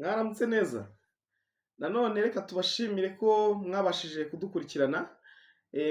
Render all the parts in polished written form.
Mwaramutse neza. Nanone reka tubashimire ko mwabashije kudukurikirana.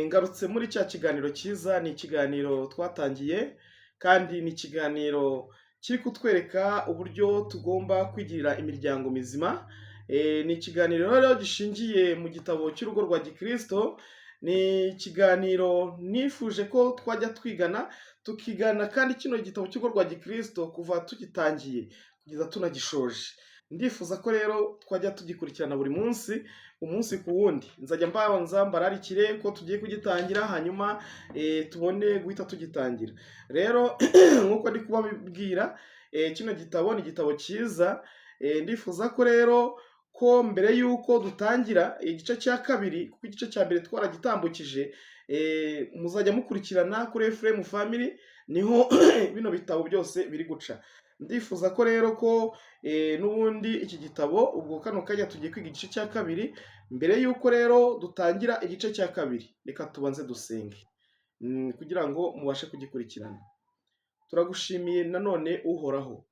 Ngarutse muri cya kiganiro cyiza, ni ikiganiro twatangiye kandi ni ikiganiro kiri kutwereka uburyo tugomba kwigirira imiryango mizima. Ni ikiganiro rero gishingiye mu gitabo cy'urugo rwa Gikristo, ni ikiganiro nifuje ko twajya twigana, tukigana kandi kino gitabo cy'urugo rwa Gikristo kuva tugitangiye kugeza tunagishoje. Ndifuza ko rero twajya tugikurikirana buri munsi, umunsi ku wundi. Nzajya mbanza mbararikire ko tugiye kugitangira, hanyuma tubone guhita tugitangira. Rero nk'uko ndi kubabwira, kino gitabo ni igitabo cyiza, ndifuza ko rero ko mbere y'uko dutangira igice cya kabiri, kuko igice cya mbere twaragitambukije, muzajya mukurikirana kuri Ephraim Family, niho bino bitabo byose biri guca. Ndifuza ko rero ko n'ubundi iki gitabo, ubwo kano kanya tugiye kwiga igice cya kabiri, mbere y'uko rero dutangira igice cya kabiri, reka tubanze dusenge kugira ngo mubashe kugikurikirana. Turagushimiye nanone Uhoraho,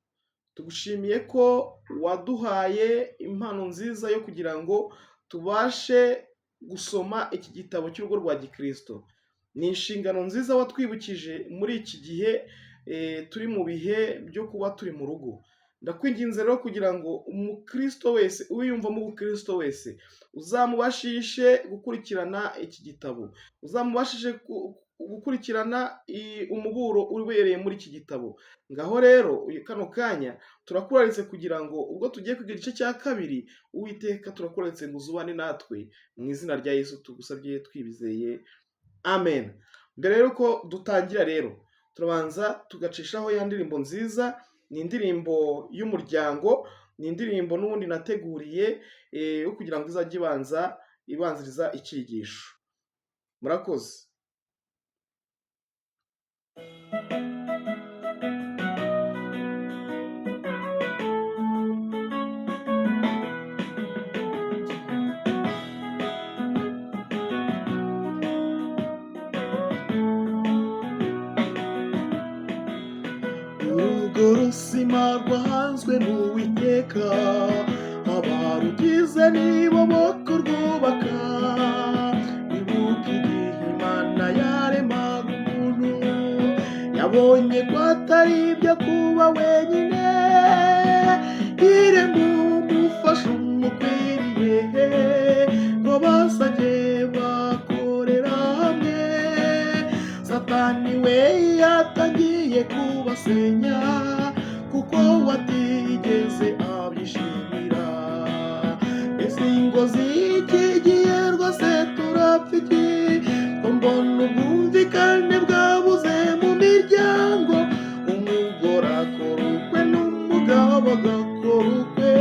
tugushimiye ko waduhaye impano nziza yo kugira ngo tubashe gusoma iki gitabo cy'urugo rwa Gikristo. Ni inshingano nziza watwibukije muri iki gihe turi mu bihe byo kuba turi mu rugo. Ndakwinginze rero kugira ngo umukristo wese uwiyumvamo ubukristo wese uzamubashishe gukurikirana iki gitabo, uzamubashishe gukurikirana umuburo ubereye muri iki gitabo. Ngaho rero kano kanya turakuraritse kugira ngo ubwo tugiye kwiga igice cya kabiri, Uwiteka turakuraritse ngo uzubane natwe, mu izina rya Yesu tugusabye twibizeye, amen. Mbere y'uko dutangira rero turabanza tugacishaho ya ndirimbo nziza, ni indirimbo y'umuryango, ni indirimbo n'ubundi nateguriye yo kugira ngo izajye ibanza ibanziriza icyigisho. Murakoze. Urugo rusima rwahanzwe n'Uwiteka, abarugize nibo bo kurwubaka. Ibuka igihe Imana yaremaga umuntu, yabonye ko atari ibyo kuba wenyine, irema umufasha umukwiriye, ngo basage bakorera hamwe. Satani we yatangiye kubasenya, kuko watigeze abyishimira. Ese ingo z'iki gihe rwose turapfa iki, ko mbona ubwumvikane bwabuze mu miryango? Umugore akora ukwe n'umugabo agakora ukwe,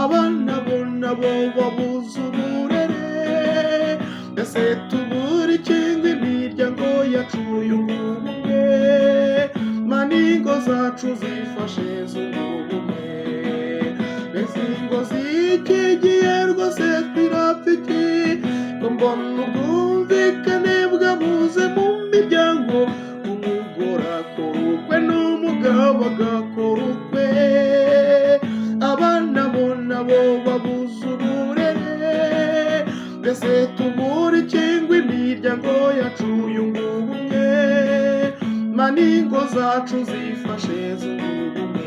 abana bo nabo babuze uburere. Mbese tubura iki ngo imiryango yacu yunge ubumwe, mana ingo zacu zifashe zunge ubumwe? Mbese ingo z'iki gihe rwose twirapfa iki, ko mbona ubwumvikane bwabuze mu miryango? Umugore akora ukwe n'umugabo agakora ukwe, abana bo nabo babuze uburere. Mbese tubura iki ngo imiryango yacu yunge ubumwe, mana ingo zacu zifashe zunge ubumwe?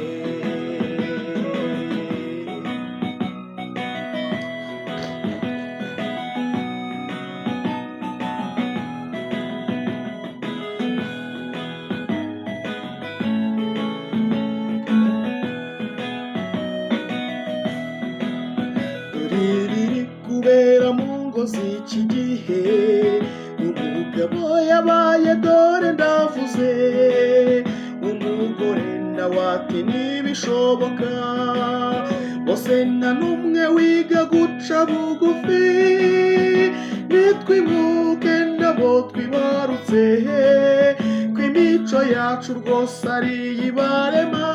Dore biri kubera mu ngo z'iki gihe, umugabo yabaye dore ndavuze, umugore nawe ati ntibishoboka, bose nta n'umwe wiga guca bugufi. Nitwibuke nabo twibarutse, ko imico yacu rwose ari iyibarema,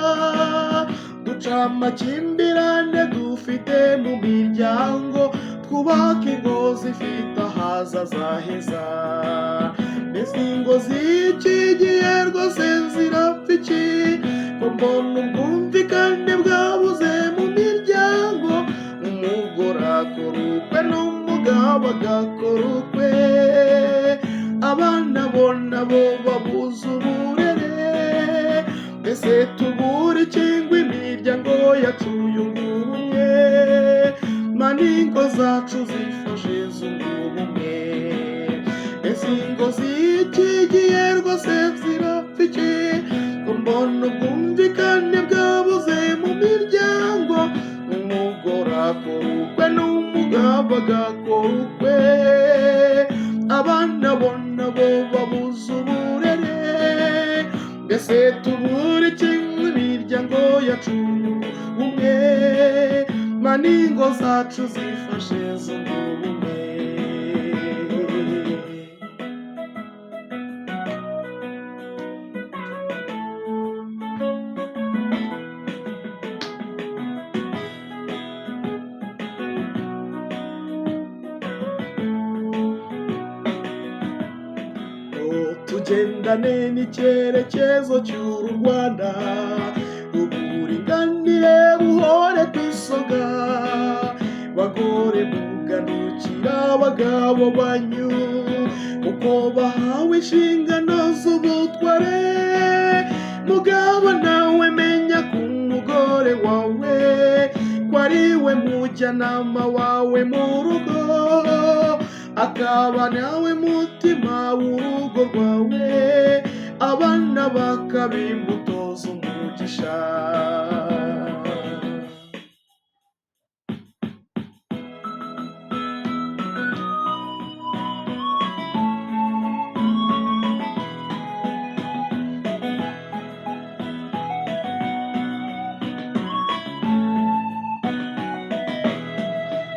duca amakimbirane dufite mu miryango, twubake ingo zifite ahazaza heza. Mbese ingo z'iki gihe rwose zirapfa iki, ko mbona ubwumvikane bwabuze mu miryango? bo babuze uburere. Mbese tubura iki ngo imiryango yacu yunge ubumwe? Mana, ingo zacu zifashe zunge ubumwe. Ese ingo z'iki gihe rwose zirapfa iki, ko mbona ubwumvikane bwabuze mu miryango? Umugore akora ukwe n'umugabo agakora ukwe, abana bo nabo babuze uburere. Mbese tubura iki ngo imiryango yacu yunge ubumwe? Mana, ingo zacu zifashe zunge ubumwe. Oh, tugendane n'icyerekezo cy'uru Rwanda, uburinganire buhore ku isonga. Bagore, muganukira abagabo banyu, kuko bahawe inshingano z'ubutware. Mugabo nawe, menya ku mugore wawe ko ari we mujyanama wawe mu rugo, akaba nawe mutima w'urugo rwawe, abana bakaba imbuto z'umugisha.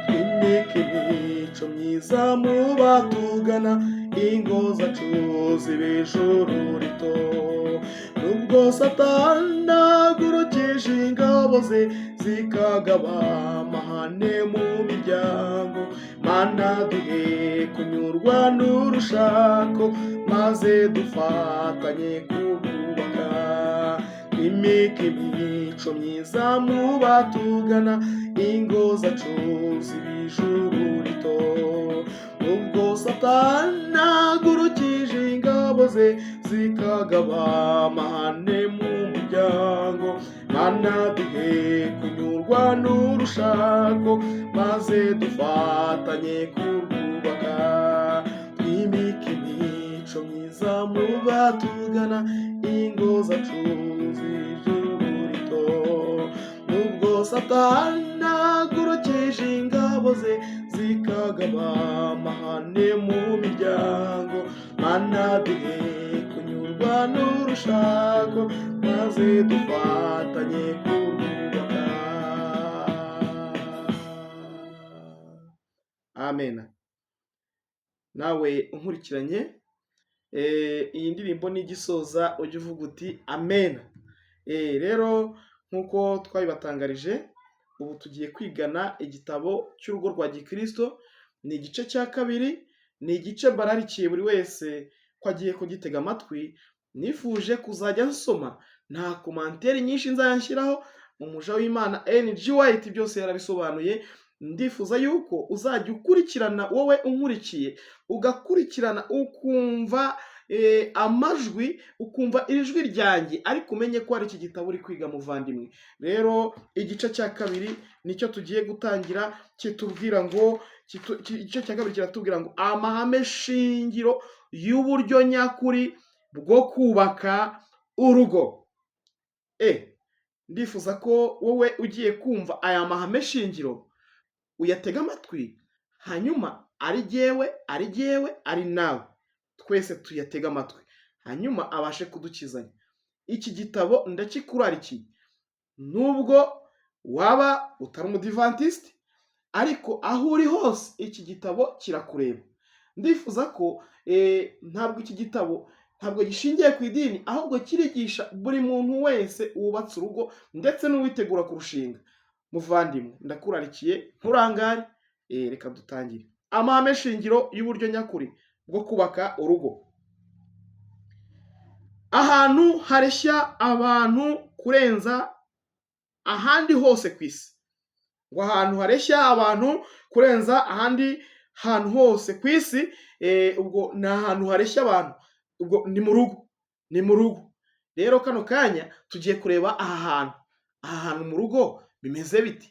Twimike imico myiza mu batugana, ingo zacu zibe ijuru rito. Nubwo Satani agurukije ingabo ze zikagaba amahane mu miryango, Mana duhe kunyurwa n'urushako, maze dufatanye kubaka. Twimike imico myiza mu batugana, ingo zacu zibe ijuru rito. Nubwo Satani agurukije ingabo ze zikagaba amahane mu muryango, Mana duhe kunyurwa n'urushako, maze dufatanye kurwubaka. Twimike imico myiza mu batugana, ingo zacu zibe ijuru rito. Nubwo Satani agurukije ingabo ze zikagaba amahane mu miryango, Mana duhe kunyurwa n'urushako, maze dufatanye kurwubaka. Amen. Nawe unkurikiranye iyi ndirimbo nigisoza ujye uvuga uti amen. Rero nk'uko twabibatangarije, ubu tugiye kwigana igitabo cy'urugo rwa gikristo. Ni igice cya kabiri, ni igice mbararikiye buri wese ko agiye kugitega amatwi. Nifuje kuzajya nsoma nta commentaire nyinshi nzayashyiraho. Umuja w'Imana N.G. White byose yarabisobanuye. Ndifuza yuko uzajya ukurikirana, wowe unkurikiye, ugakurikirana ukumva amajwi, ukumva ijwi ryanjye, ariko umenye ko hari iki gitabo uri kwiga, muvandimwe. Rero igice cya kabiri nicyo tugiye gutangira, kitubwira ngo igice cya kabiri kiratubwira ngo amahame shingiro y'uburyo nyakuri bwo kubaka urugo. Ndifuza ko wowe ugiye kumva aya mahame shingiro uyatega amatwi, hanyuma ari jyewe, ari jyewe, ari nawe, twese tuyatega amatwi, hanyuma abashe kudukizanya. Iki gitabo ndakikurarikiye, nubwo waba utari umudivantisiti, ariko aho uri hose iki gitabo kirakureba. Ndifuza ko ntabwo iki gitabo ntabwo gishingiye ku idini, ahubwo kirigisha buri muntu wese wubatse urugo ndetse n'uwitegura kurushinga. Muvandimwe, ndakurarikiye, nturangare. Reka dutangire. Amahame shingiro y'uburyo nyakuri bwo kubaka urugo. Ahantu hareshya abantu kurenza ahandi hose ku isi, ngo ahantu hareshya abantu kurenza ahandi hantu hose ku isi, ubwo ni ahantu hareshya abantu. Ubwo ni mu rugo, ni mu rugo. Rero kano kanya tugiye kureba aha hantu mu rugo bimeze biti.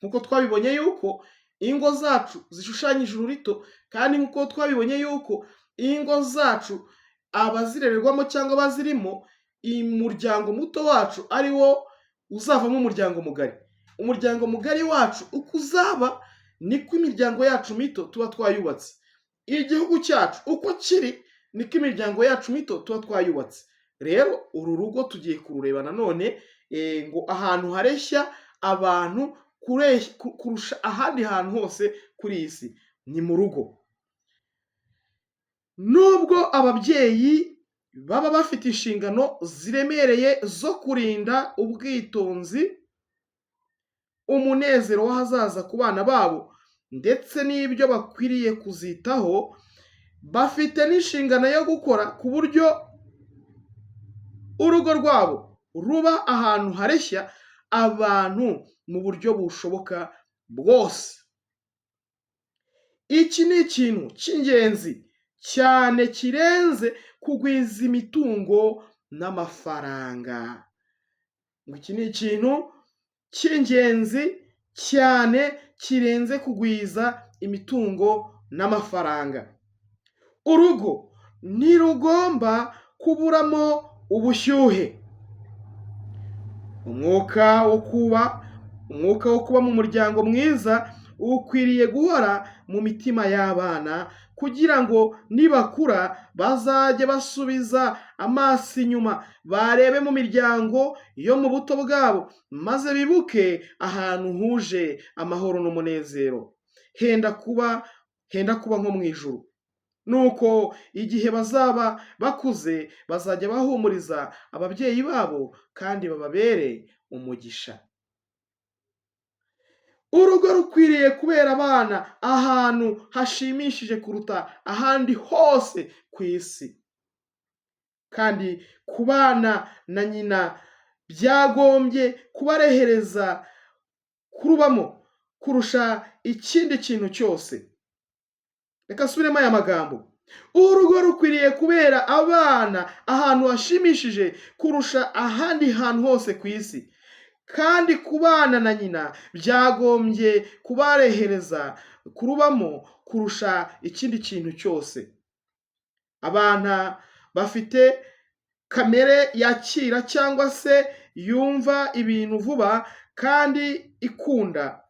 Nk'uko twabibonye yuko ingo zacu zishushanyije ijuru rito, kandi nk'uko twabibonye yuko ingo zacu, abazirererwamo cyangwa abazirimo, umuryango muto wacu ari wo uzavamo umuryango mugari. Umuryango mugari wacu uko uzaba, niko imiryango yacu mito tuba twayubatse. Igihugu cyacu uko kiri, niko imiryango yacu mito tuba twayubatse. Rero uru rugo tugiye kurureba nanone, ngo ahantu hareshya abantu kurusha ahandi hantu hose kuri iyi si ni mu rugo. Nubwo ababyeyi baba bafite inshingano ziremereye zo kurinda ubwitonzi, umunezero w'ahazaza ku bana babo ndetse n'ibyo bakwiriye kuzitaho, bafite n'inshingano yo gukora ku buryo urugo rwabo ruba ahantu hareshya abantu mu buryo bushoboka bwose. Iki ni ikintu cy'ingenzi cyane kirenze kugwiza imitungo n'amafaranga. Ngo iki ni ikintu cy'ingenzi cyane kirenze kugwiza imitungo n'amafaranga. Urugo ntirugomba kuburamo ubushyuhe, umwuka wo kuba mu muryango mwiza ukwiriye guhora mu mitima y'abana, kugira ngo nibakura bazajye basubiza amaso inyuma, barebe mu miryango yo mu buto bwabo, maze bibuke ahantu huje amahoro n'umunezero, henda kuba nko mu ijuru. Nuko igihe bazaba bakuze, bazajya bahumuriza ababyeyi babo kandi bababere umugisha. Urugo rukwiriye kubera abana ahantu hashimishije kuruta ahandi hose ku isi, kandi kubana na nyina byagombye kubarehereza kurubamo kurusha ikindi kintu cyose. Reka nsubiremo aya magambo: urugo rukwiriye kubera abana ahantu hashimishije kurusha ahandi hantu hose ku isi, kandi kubana na nyina byagombye kubarehereza kurubamo kurusha ikindi kintu cyose. Abana bafite kamere yakira cyangwa se yumva ibintu vuba kandi ikunda.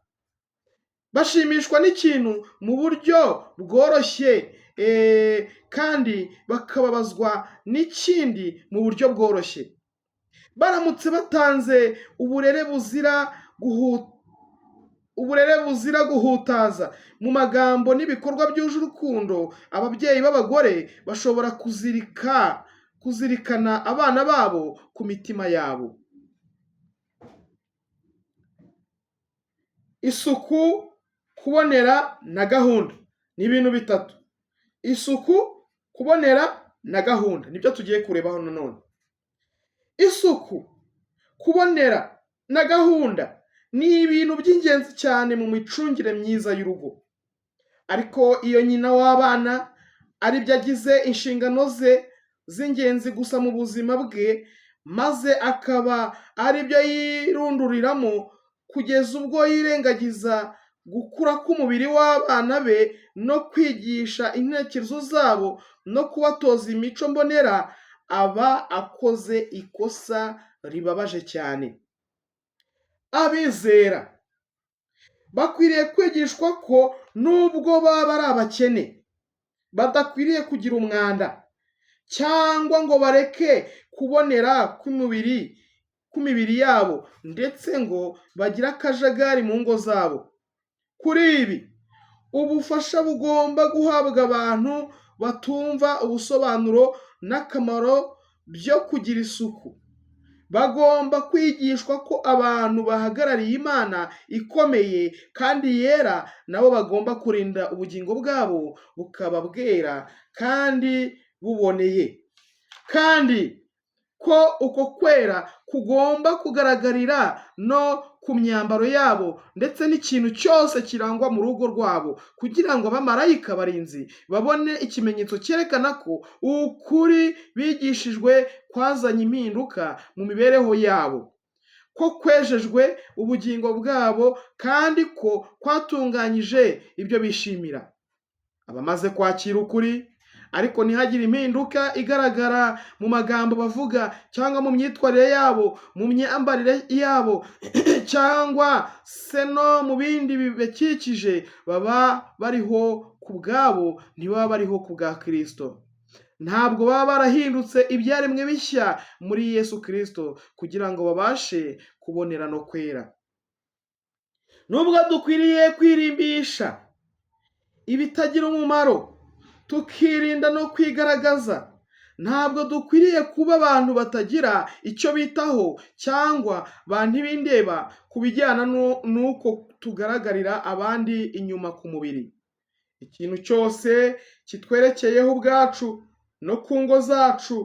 Bashimishwa n'ikintu mu buryo bworoshye kandi bakababazwa n'ikindi mu buryo bworoshye. Baramutse batanze uburere buzira guhutaza mu magambo n'ibikorwa byuje urukundo, ababyeyi b'abagore bashobora kuzirikana abana babo ku mitima yabo. Isuku, kubonera na gahunda ni ibintu bitatu. Isuku, kubonera na gahunda nibyo tugiye kurebaho nanone. Isuku, kubonera na gahunda ni ibintu by'ingenzi cyane mu micungire myiza y'urugo. Ariko iyo nyina w'abana aribyo agize inshingano ze z'ingenzi gusa mu buzima bwe, maze akaba aribyo yirunduriramo kugeza ubwo yirengagiza gukura k'umubiri w'abana be no kwigisha intekerezo zabo no kubatoza imico mbonera, aba akoze ikosa ribabaje cyane. Abizera bakwiriye kwigishwa ko nubwo baba ari abakene, badakwiriye kugira umwanda cyangwa ngo bareke kubonera kw'imibiri yabo, ndetse ngo bagire akajagari mu ngo zabo. Kuri ibi, ubufasha bugomba guhabwa abantu batumva ubusobanuro n'akamaro byo kugira isuku. Bagomba kwigishwa ko abantu bahagarariye Imana ikomeye kandi yera nabo bagomba kurinda ubugingo bwabo bukaba bwera kandi buboneye, kandi ko uko kwera kugomba kugaragarira no ku myambaro yabo ndetse n'ikintu cyose kirangwa mu rugo rwabo, kugira ngo abamarayika barinzi babone ikimenyetso cyerekana ko ukuri bigishijwe kwazanye impinduka mu mibereho yabo, ko kwejejwe ubugingo bwabo kandi ko kwatunganyije ibyo bishimira. Abamaze kwakira ukuri ariko ntihagire impinduka igaragara mu magambo bavuga cyangwa mu myitwarire yabo, mu myambarire yabo cyangwa se no mu bindi bibakikije, baba bariho ku bwabo, ntibaba bariho ku bwa Kristo. Ntabwo baba barahindutse ibyaremwe bishya muri Yesu Kristo kugira ngo babashe kubonera no kwera. Nubwo dukwiriye kwirimbisha ibitagira umumaro, tukirinda no kwigaragaza, ntabwo dukwiriye kuba abantu batagira icyo bitaho cyangwa ba ntibindeba ku bijyana n'uko tugaragarira abandi inyuma ku mubiri. Ikintu cyose kitwerekeyeho ubwacu no ku ngo zacu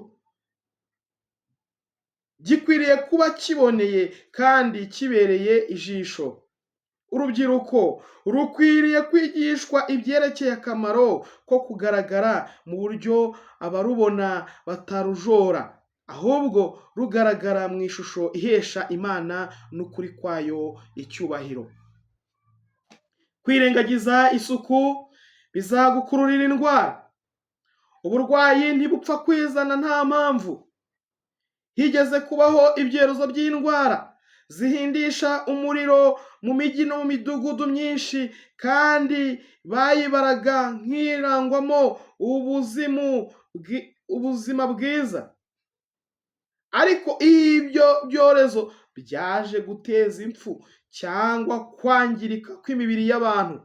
gikwiriye kuba kiboneye kandi kibereye ijisho. Urubyiruko rukwiriye kwigishwa ibyerekeye akamaro ko kugaragara mu buryo abarubona batarujora, ahubwo rugaragara mu ishusho ihesha Imana n'ukuri kwayo icyubahiro. Kwirengagiza isuku bizagukururira indwara. Uburwayi ntibupfa kwizana nta mpamvu. Higeze kubaho ibyorezo by'indwara zihindisha umuriro mu mijyi no mu midugudu myinshi, kandi bayibaraga nk'irangwamo ubuzima bwiza. Ariko ibyo byorezo byaje guteza impfu cyangwa kwangirika kw'imibiri y'abantu.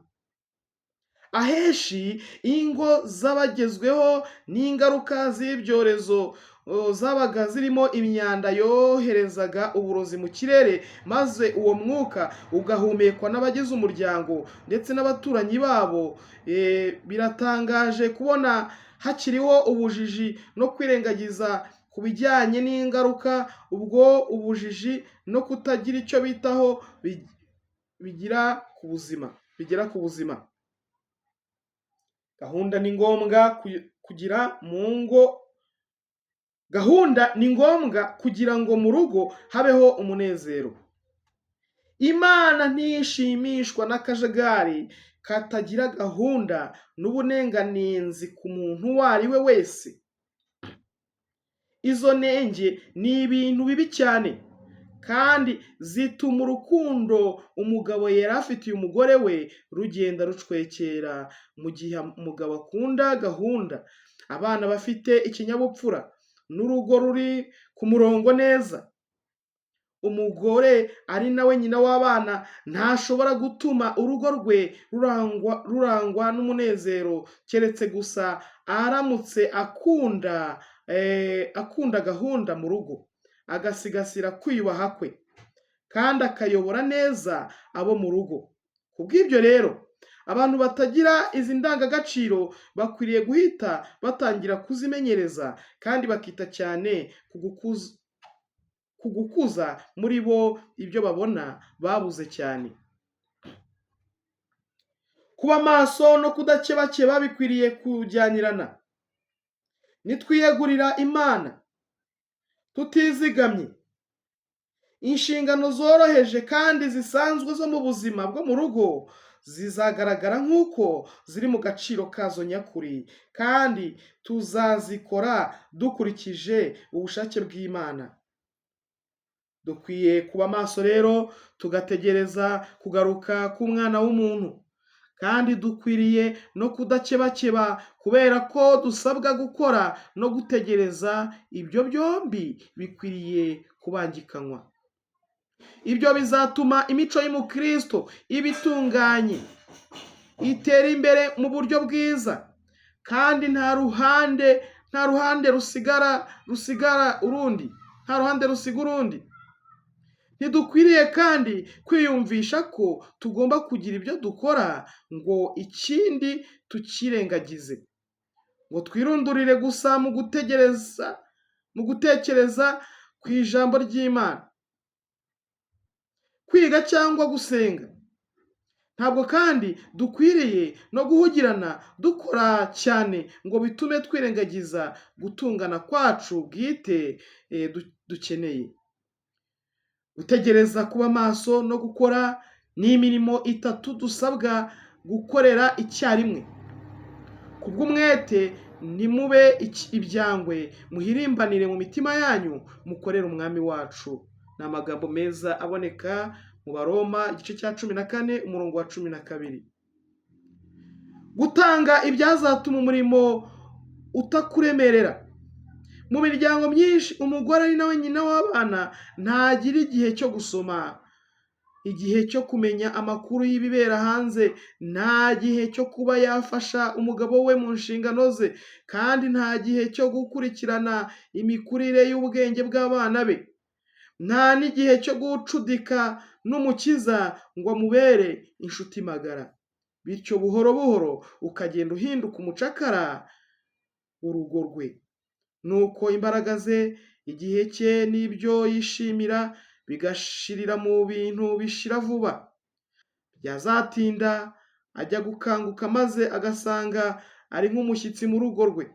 Ahenshi ingo z'abagezweho n'ingaruka z'ibyorezo zabaga zirimo imyanda yoherezaga uburozi mu kirere, maze uwo mwuka ugahumekwa n'abagize umuryango ndetse n'abaturanyi babo. Biratangaje kubona hakiriho ubujiji no kwirengagiza ku bijyanye n'ingaruka ubwo ubujiji no kutagira icyo bitaho bigira ku buzima, bigera ku buzima. Gahunda ni ngombwa kugira mu ngo, gahunda ni ngombwa kugira ngo mu rugo habeho umunezero. Imana ntishimishwa n'akajagari katagira gahunda n'ubunenganenzi ku muntu uwo ari we wese. Izo nenge ni ibintu bibi cyane kandi zituma urukundo umugabo yari afitiye umugore we rugenda rucwekera. Mu gihe umugabo akunda gahunda, abana bafite ikinyabupfura n'urugo ruri ku murongo neza, umugore ari nawe nyina w'abana ntashobora gutuma urugo rwe rurangwa n'umunezero, keretse gusa aramutse akunda gahunda mu rugo, agasigasira kwiyubaha kwe, kandi akayobora neza abo mu rugo. Ku bw'ibyo rero, abantu batagira izi ndangagaciro bakwiriye guhita batangira kuzimenyereza kandi bakita cyane ku gukuza muri bo ibyo babona babuze cyane. Kuba maso no kudakebakeba bikwiriye kujyanirana. Nitwiyegurira Imana tutizigamye, inshingano zoroheje kandi zisanzwe zo mu buzima bwo mu rugo zizagaragara nk'uko ziri mu gaciro kazo nyakuri, kandi tuzazikora dukurikije ubushake bw'Imana. Dukwiye kuba maso rero tugategereza kugaruka k'Umwana w'umuntu, kandi dukwiriye no kudakebakeba kubera ko dusabwa gukora no gutegereza. Ibyo byombi bikwiriye kubangikanywa. Ibyo bizatuma imico y'umukristo iba itunganye, itera imbere mu buryo bwiza, kandi nta ruhande rusigara urundi, nta ruhande rusiga urundi. Ntidukwiriye kandi kwiyumvisha ko tugomba kugira ibyo dukora ngo ikindi tukirengagize, ngo twirundurire gusa mu gutekereza ku ijambo ry'Imana. Kwiga cyangwa gusenga. Ntabwo kandi dukwiriye no guhugirana dukora cyane ngo bitume twirengagiza gutungana kwacu bwite dukeneye. Gutegereza, kuba maso no gukora ni imirimo itatu dusabwa gukorera icyarimwe. Kubw'umwete ntimube ibyangwe, muhirimbanire mu mitima yanyu, mukorere Umwami wacu. Ni amagambo meza aboneka mu Baroma igice cya 14 umurongo wa 12. Gutanga ibyazatuma umurimo utakuremerera. Mu miryango myinshi umugore ari nawe nyina w'abana ntagira igihe cyo gusoma, igihe cyo kumenya amakuru y'ibibera hanze, nta gihe cyo kuba yafasha umugabo we mu nshingano ze, kandi nta gihe cyo gukurikirana imikurire y'ubwenge bw'abana be. Nta n'igihe cyo gucudika n'Umukiza ngo amubere inshuti magara. Bityo buhoro buhoro ukagenda uhinduka umucakara w'urugo rwe. Nuko imbaraga ze, igihe cye n'ibyo yishimira bigashirira mu bintu bishira vuba. Byazatinda ajya gukanguka maze agasanga ari nk'umushyitsi mu rugo rwe.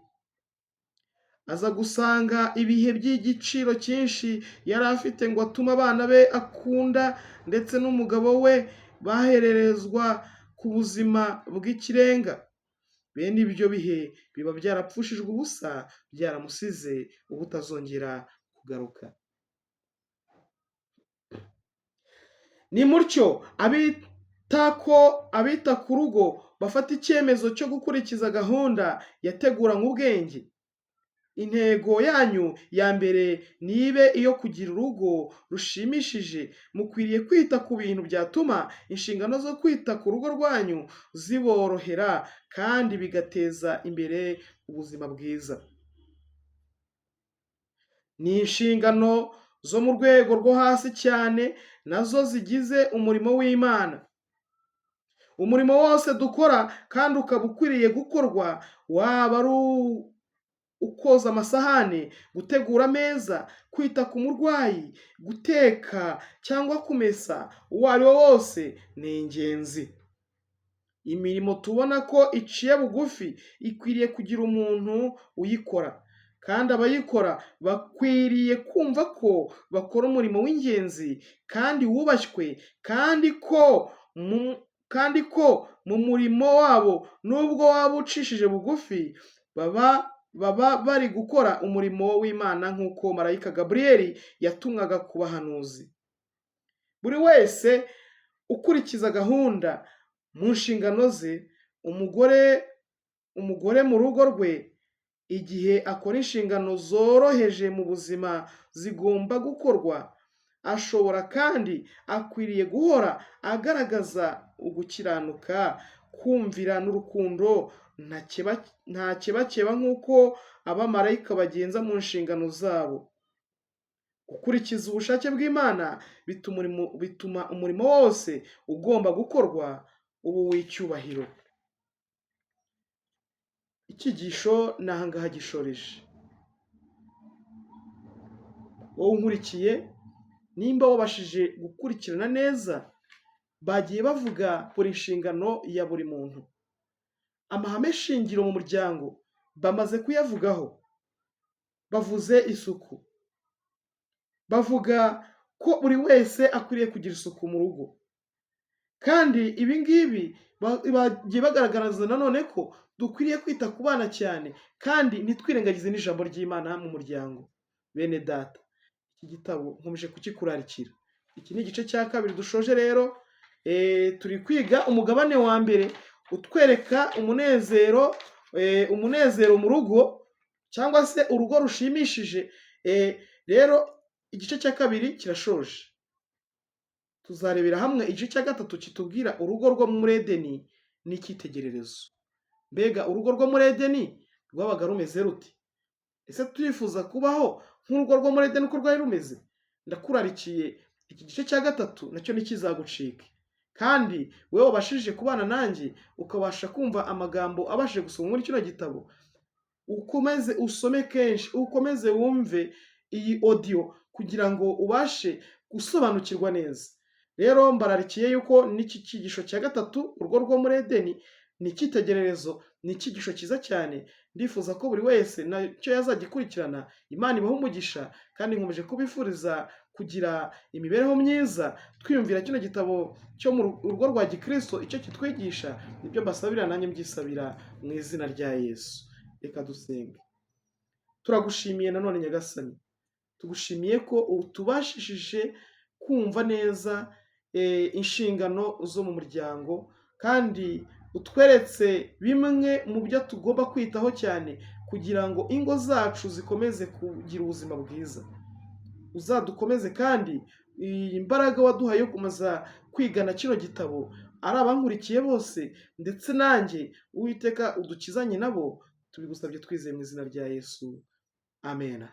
Aza gusanga ibihe by'igiciro cyinshi yari afite ngo atume abana be akunda ndetse n'umugabo we bahererezwa ku buzima bw'ikirenga. Bene ibyo bihe biba byarapfushijwe ubusa, byaramusize ubutazongera kugaruka. Ni mutyo abita ku rugo bafata icyemezo cyo gukurikiza gahunda yateguranywe ubwenge. Intego yanyu ya mbere nibe iyo kugira urugo rushimishije. Mukwiriye kwita ku bintu byatuma inshingano zo kwita ku rugo rwanyu ziborohera kandi bigateza imbere ubuzima bwiza. Ni inshingano zo mu rwego rwo hasi cyane nazo zigize umurimo w'Imana. Umurimo wose dukora kandi ukaba ukwiriye gukorwa, waba ari ukoza amasahani, gutegura ameza, kwita ku murwayi, guteka cyangwa kumesa, uwo ari wo wose ni ingenzi. Imirimo tubona ko iciye bugufi ikwiriye kugira umuntu uyikora, kandi abayikora bakwiriye kumva ko bakora umurimo w'ingenzi kandi wubashywe, kandi ko mu murimo wabo nubwo waba ucishije bugufi baba bari gukora umurimo w'Imana nk'uko marayika Gaburiyeli yatumwaga ku bahanuzi. Buri wese ukurikiza gahunda mu nshingano ze, umugore mu rugo rwe, igihe akora inshingano zoroheje mu buzima zigomba gukorwa, ashobora kandi akwiriye guhora agaragaza ugukiranuka, kumvira n'urukundo ntakebakeba nk'uko abamarayika bagenza mu nshingano zabo. Gukurikiza ubushake bw'Imana bituma umurimo wose ugomba gukorwa uba uw'icyubahiro. Icyigisho ni aha ngaha gishoreje. Wowe unkurikiye, nimba wabashije gukurikirana neza, bagiye bavuga buri nshingano ya buri muntu. Amahame shingiro mu muryango bamaze kuyavugaho. Bavuze isuku. Bavuga ko buri wese akwiriye kugira isuku mu rugo. Kandi ibi ngibi bagiye bagaragaza nanone ko dukwiriye kwita ku bana cyane kandi ntitwirengagize n'ijambo ry'Imana mu muryango. Bene data, iki gitabo nkomeje kukikurarikira. Iki ni igice cya kabiri dushoje rero, turi kwiga umugabane wa mbere utwereka umunezero mu rugo cyangwa se urugo rushimishije. Rero igice cya kabiri kirashoje. Tuzarebera hamwe igice cya gatatu kitubwira urugo rwo muri Edeni n'icyitegererezo. Mbega urugo rwo muri Edeni rwabaga rumeze rute? Ese turifuza kubaho nk'urugo rwo muri Edeni uko rwari rumeze? Ndakurarikiye iki gice cya gatatu nacyo ntikizagucike. Kandi wowe wabashije kubana nanjye ukabasha kumva amagambo abashije gusoma muri kino gitabo, ukomeze usome kenshi, ukomeze wumve iyi audio kugira ngo ubashe gusobanukirwa neza. Rero mbararikiye yuko n'iki cyigisho cya gatatu, urugo rwo muri Edeni, ni icyitegererezo, ni icyigisho cyiza cyane. Ndifuza ko buri wese nacyo yazagikurikirana. Imana ibahe umugisha, kandi nkomeje kubifuriza kugira imibereho myiza, twiyumvira kino gitabo cyo mu rugo rwa gikristo icyo kitwigisha. Nibyo mbasabira, nanjye mbyisabira mu izina rya Yesu. Reka dusenge. Turagushimiye nanone Nyagasani, tugushimiye ko utubashishije kumva neza inshingano zo mu muryango, kandi utweretse bimwe mu byo tugomba kwitaho cyane kugira ngo ingo zacu zikomeze kugira ubuzima bwiza. Uzadukomeze, kandi iyi mbaraga waduhaye yo gukomeza kwigana kino gitabo, ari abankurikiye bose ndetse nanjye, Uwiteka, udukizanye nabo. Tubigusabye twizeye mu izina rya Yesu, amen.